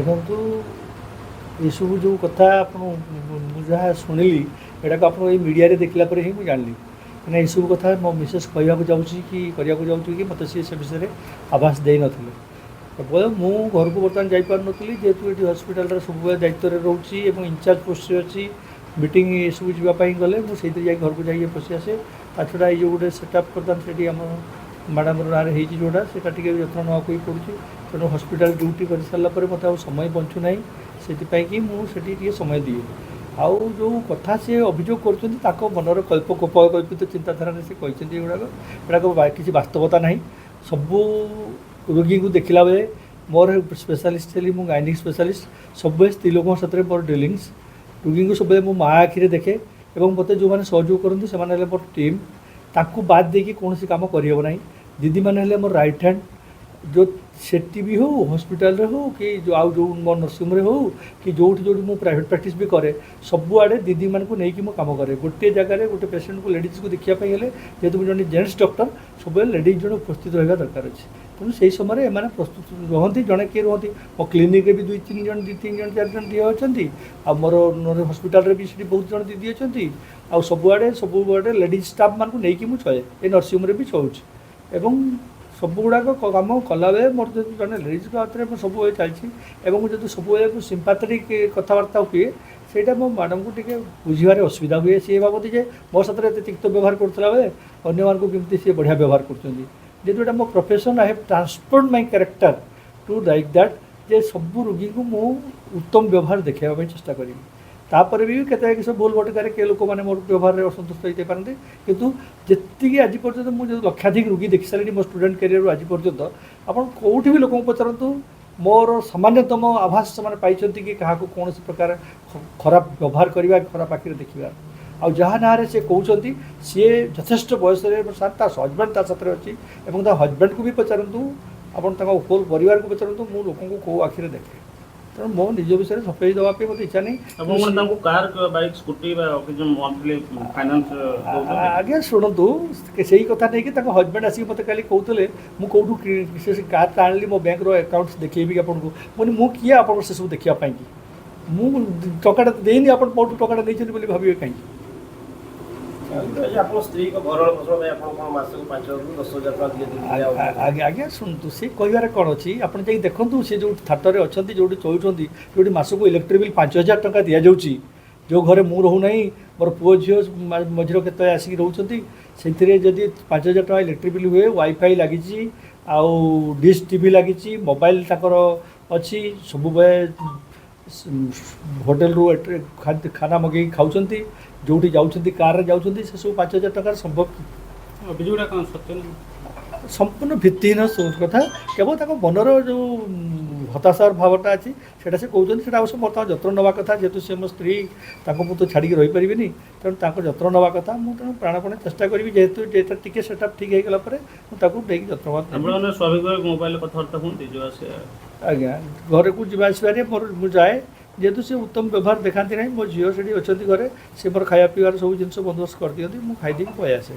ଦେଖନ୍ତୁ, ଏସବୁ ଯେଉଁ କଥା ଆପଣ, ମୁଁ ଯାହା ଶୁଣିଲି, ଏଟାକୁ ଆପଣ ଏଇ ମିଡ଼ିଆରେ ଦେଖିଲା ପରେ ହିଁ ମୁଁ ଜାଣିଲି। କାହିଁକିନା ଏସବୁ କଥା ମୋ ମିସେସ୍ କହିବାକୁ ଯାଉଛି କି କରିବାକୁ ଯାଉଛି କି, ମୋତେ ସିଏ ସେ ବିଷୟରେ ଆଭାସ ଦେଇନଥିଲେ। କେବଳ ମୁଁ ଘରକୁ ବର୍ତ୍ତମାନ ଯାଇପାରୁନଥିଲି, ଯେହେତୁ ଏଠି ହସ୍ପିଟାଲରେ ସବୁବେଳେ ଦାୟିତ୍ୱରେ ରହୁଛି ଏବଂ ଇନଚାର୍ଜ ପୋଷ୍ଟରେ ଅଛି। ମିଟିଂ ଏସବୁ ଯିବା ପାଇଁ ଗଲେ ମୁଁ ସେଇଥିରେ ଯାଇ ଘରକୁ ଯାଇକି ପଶି ଆସେ। ତା ଛଡ଼ା ଏଇ ଯେଉଁ ଗୋଟେ ସେଟଅପ୍ ବର୍ତ୍ତମାନ ସେଠି ଆମ ମ୍ୟାଡ଼ାମର ନାଁରେ ହେଇଛି ଯେଉଁଟା, ସେଇଟା ଟିକେ ଯତ୍ନ ନେବାକୁ ବି ପଡ଼ୁଛି। ତେଣୁ ହସ୍ପିଟାଲ ଡ୍ୟୁଟି କରିସାରିଲା ପରେ ମୋତେ ଆଉ ସମୟ ବଞ୍ଚୁନାହିଁ। ସେଥିପାଇଁ କି ମୁଁ ସେଠି ଟିକେ ସମୟ ଦିଏ। ଆଉ ଯେଉଁ କଥା ସିଏ ଅଭିଯୋଗ କରୁଛନ୍ତି, ତାଙ୍କ ମନର କଳ୍ପିତ ଚିନ୍ତାଧାରାରେ ସେ କହିଛନ୍ତି ଏଗୁଡ଼ାକ। ଏଗୁଡ଼ାକ କିଛି ବାସ୍ତବତା ନାହିଁ। ସବୁ ରୋଗୀଙ୍କୁ ଦେଖିଲା ବେଳେ, ମୋର ସ୍ପେଶାଲିଷ୍ଟ ହେଲି ମୁଁ ଗାଇନିକ୍ ସ୍ପେଶାଲିଷ୍ଟ, ସବୁବେଳେ ସ୍ତ୍ରୀ ଲୋକଙ୍କ ସାଥିରେ ମୋର ଡିଲିଙ୍ଗସ୍। ରୋଗୀଙ୍କୁ ସବୁବେଳେ ମୁଁ ମା ଆଖିରେ ଦେଖେ ଏବଂ ମୋତେ ଯେଉଁମାନେ ସହଯୋଗ କରନ୍ତି, ସେମାନେ ହେଲେ ମୋର ଟିମ୍। ତାଙ୍କୁ ବାଦ ଦେଇକି କୌଣସି କାମ କରିହେବ ନାହିଁ। ଦିଦିମାନେ ହେଲେ ମୋର ରାଇଟ୍ ହ୍ୟାଣ୍ଡ। ଯେଉଁ ସେଠି ବି ହଉ, ହସ୍ପିଟାଲରେ ହଉ କି ଯେଉଁ ଆଉ ଯେଉଁ ମୋ ନର୍ସିଂହୋମରେ ହଉ କି ଯେଉଁଠି ଯେଉଁଠି ମୁଁ ପ୍ରାଇଭେଟ୍ ପ୍ରାକ୍ଟିସ୍ ବି କରେ, ସବୁଆଡ଼େ ଦିଦିମାନଙ୍କୁ ନେଇକି ମୁଁ କାମ କରେ। ଗୋଟିଏ ଜାଗାରେ ଗୋଟେ ପେସେଣ୍ଟକୁ, ଲେଡ଼ିଜ୍କୁ ଦେଖିବା ପାଇଁ ହେଲେ, ଯେହେତୁ ମୁଁ ଜଣେ ଜେଣ୍ଟସ୍ ଡକ୍ଟର, ସବୁବେଳେ ଲେଡ଼ିଜ୍ ଜଣେ ଉପସ୍ଥିତ ରହିବା ଦରକାର ଅଛି। ତେଣୁ ସେଇ ସମୟରେ ଏମାନେ ପ୍ରସ୍ତୁତ ରୁହନ୍ତି, ଜଣେ କିଏ ରୁହନ୍ତି। ମୋ କ୍ଲିନିକ୍ରେ ବି ଦୁଇ ତିନି ଜଣ, ଦୁଇ ତିନି ଜଣ, ଚାରି ଜଣ ଦିଦି ଅଛନ୍ତି। ଆଉ ମୋର ହସ୍ପିଟାଲରେ ବି ସେଠି ବହୁତ ଜଣ ଦିଦି ଅଛନ୍ତି। ଆଉ ସବୁଆଡ଼େ ସବୁଆଡ଼େ ଲେଡ଼ିଜ୍ ଷ୍ଟାଫ୍ମାନଙ୍କୁ ନେଇକି ମୁଁ ଚଳେ। ଏ ନର୍ସିଂହୋମରେ ବି ଚଳୁଛି ଏବଂ ସବୁଗୁଡ଼ାକ କାମ କଲାବେଳେ ମୋର ଯଦି ଜଣେ ଲେଡ଼ିଜ୍ଙ୍କ ହାତରେ ମୁଁ ସବୁବେଳେ ଚାଲିଛି ଏବଂ ଯଦି ସବୁବେଳେ ମୁଁ ସିମ୍ପାଥେଟିକ୍ କଥାବାର୍ତ୍ତା ହୁଏ, ସେଇଟା ମୋ ମ୍ୟାଡ଼ାମକୁ ଟିକେ ବୁଝିବାରେ ଅସୁବିଧା ହୁଏ। ସିଏ ଭାବନ୍ତି ଯେ ମୋ ସାଥିରେ ଏତେ ତିକ୍ତ ବ୍ୟବହାର କରୁଥିଲା ବେଳେ ଅନ୍ୟମାନଙ୍କୁ କେମିତି ସିଏ ବଢ଼ିଆ ବ୍ୟବହାର କରୁଛନ୍ତି। ଯେହେତୁ ଏଇଟା ମୋ profession, I have transformed my character to like that ଯେ ସବୁ ରୋଗୀଙ୍କୁ ମୁଁ ଉତ୍ତମ ବ୍ୟବହାର ଦେଖାଇବା ପାଇଁ ଚେଷ୍ଟା କରିବି। ତାପରେ ବି କେତେ ସବୁ ଭୁଲ ଭଟକାରେ କିଏ ଲୋକମାନେ ମୋର ବ୍ୟବହାରରେ ଅସନ୍ତୁଷ୍ଟ ହେଇଯାଇପାରନ୍ତି। କିନ୍ତୁ ଯେତିକି ଆଜି ପର୍ଯ୍ୟନ୍ତ ମୁଁ ଯେଉଁ ଲକ୍ଷାଧିକ ରୋଗୀ ଦେଖି ସାରିଲିଣି ମୋ ଷ୍ଟୁଡେଣ୍ଟ କ୍ୟାରିୟରରୁ ଆଜି ପର୍ଯ୍ୟନ୍ତ, ଆପଣ କେଉଁଠି ବି ଲୋକଙ୍କୁ ପଚାରନ୍ତୁ, ମୋର ସାମାନ୍ୟତମ ଆଭାସ ସେମାନେ ପାଇଛନ୍ତି କି କାହାକୁ କୌଣସି ପ୍ରକାର ଖରାପ ବ୍ୟବହାର କରିବା, ଖରାପ ଆଖିରେ ଦେଖିବା? ଆଉ ଯାହା ନାଁରେ ସେ କହୁଛନ୍ତି, ସିଏ ଯଥେଷ୍ଟ ବୟସରେ ସାର୍। ତା ହଜବେଣ୍ଡ ତା ସାଥିରେ ଅଛି ଏବଂ ତା ହଜବେଣ୍ଡକୁ ବି ପଚାରନ୍ତୁ ଆପଣ, ତାଙ୍କ ହୋଲ୍ ପରିବାରକୁ ପଚାରନ୍ତୁ, ମୁଁ ଲୋକଙ୍କୁ କେଉଁ ଆଖିରେ ଦେଖେ। ତେଣୁ ମୋ ନିଜ ବିଷୟରେ ସଫେଇ ଦେବା ପାଇଁ ମୋତେ ଇଚ୍ଛା ନାହିଁ। ଆପଣ କ'ଣ ତାଙ୍କୁ କାର୍, ବାଇକ୍, ସ୍କୁଟି ବା କିଛି ମନ୍ଥଲି ଫାଇନାନ୍ସ ଦେଉଛନ୍ତି? ଆଜ୍ଞା ଶୁଣନ୍ତୁ, ସେଇ କଥା ନେଇକି ତାଙ୍କ ହଜବେଣ୍ଡ ଆସିକି ମୋତେ କାଲି କହୁଥିଲେ, ମୁଁ କେଉଁଠୁ ସେ କାର୍ଟା ଆଣିଲି, ମୋ ବ୍ୟାଙ୍କର ଆକାଉଣ୍ଟସ୍ ଦେଖେଇବି କି ଆପଣଙ୍କୁ? ମୁଁ କହିଲି, ମୁଁ କିଏ ଆପଣଙ୍କୁ ସେସବୁ ଦେଖିବା ପାଇଁକି? ମୁଁ ଟଙ୍କାଟା ତ ଦେଇନି, ଆପଣ ମୋଠୁ ଟଙ୍କାଟା ନେଇଛନ୍ତି ବୋଲି ଭାବିବେ କାହିଁକି? ଆପଣ ସ୍ତ୍ରୀଙ୍କ ଭରଣ ପୋଷଣ ପାଇଁ ଆପଣ କ'ଣ ମାସକୁ 5,000ରୁ 10,000 ଟଙ୍କା ଦିଆଯାଉଛି? ଆଜ୍ଞା ଶୁଣନ୍ତୁ, ସେ କହିବାରେ କ'ଣ ଅଛି? ଆପଣ ଯାଇକି ଦେଖନ୍ତୁ, ସେ ଯେଉଁଠି ଥାଟରେ ଅଛନ୍ତି, ଯେଉଁଠି ଚଳୁଛନ୍ତି, ଯେଉଁଠି ମାସକୁ ଇଲେକ୍ଟ୍ରିକ୍ ବିଲ୍ 5,000 ଟଙ୍କା ଦିଆଯାଉଛି, ଯେଉଁ ଘରେ ମୁଁ ରହୁନାହିଁ, ମୋର ପୁଅ ଝିଅ ମଝିରେ କେତେବେଳେ ଆସିକି ରହୁଛନ୍ତି, ସେଥିରେ ଯଦି 5,000 ଟଙ୍କା ଇଲେକ୍ଟ୍ରିକ୍ ବିଲ୍ ହୁଏ, ୱାଇଫାଇ ଲାଗିଛି ଆଉ ଡିସ୍ ଟିଭି ଲାଗିଛି, ମୋବାଇଲ ତାଙ୍କର ଅଛି, ସବୁବେଳେ ହୋଟେଲରୁ ଖାନା ମଗେଇକି ଖାଉଛନ୍ତି, ଯେଉଁଠି ଯାଉଛନ୍ତି କାରରେ ଯାଉଛନ୍ତି, ସେସବୁ 5,000 ଟଙ୍କାରେ ସମ୍ଭବ କି? ଅଭିଯୋଗଟା କ'ଣ ସତ୍ୟ ନୁହେଁ? ସମ୍ପୂର୍ଣ୍ଣ ଭିତ୍ତିହୀନ କଥା। କେବଳ ତାଙ୍କ ମନର ଯେଉଁ ହତାଶାର ଭାବଟା ଅଛି, ସେଇଟା ସେ କହୁଛନ୍ତି। ସେଇଟା ଅବଶ୍ୟ ମୋର ତାଙ୍କ ଯତ୍ନ ନେବା କଥା। ଯେହେତୁ ସେ ମୋ ସ୍ତ୍ରୀ, ତାଙ୍କୁ ମୁଁ ତ ଛାଡ଼ିକି ରହିପାରିବିନି। ତେଣୁ ତାଙ୍କ ଯତ୍ନ ନେବା କଥା। ମୁଁ ତେଣୁ ପ୍ରାଣପଣେ ଚେଷ୍ଟା କରିବି, ଯେହେତୁ ଏଇଟା ଟିକେ ସେଟା ଠିକ୍ ହେଇଗଲା ପରେ ମୁଁ ତାକୁ ନେଇକି ଯତ୍ନବାନ ନେବି। ଆପଣମାନେ ସ୍ୱାଭାବିକ ଭାବେ ମୋବାଇଲରେ କଥାବାର୍ତ୍ତା ହୁଅନ୍ତି, ଯିବା ଆସିବା? ଆଜ୍ଞା, ଘରକୁ ଯିବା ଆସିବାରେ ମୋର ମୁଁ ଯାଏ। ଯେହେତୁ ସେ ଉତ୍ତମ ବ୍ୟବହାର ଦେଖାନ୍ତି ନାହିଁ, ମୋ ଝିଅ ସେଠି ଅଛନ୍ତି ଘରେ, ସେ ମୋର ଖାଇବା ପିଇବାର ସବୁ ଜିନିଷ ବନ୍ଦୋବସ୍ତ କରିଦିଅନ୍ତି। ମୁଁ ଖାଇଦେଇକି ପଳେଇ ଆସେ।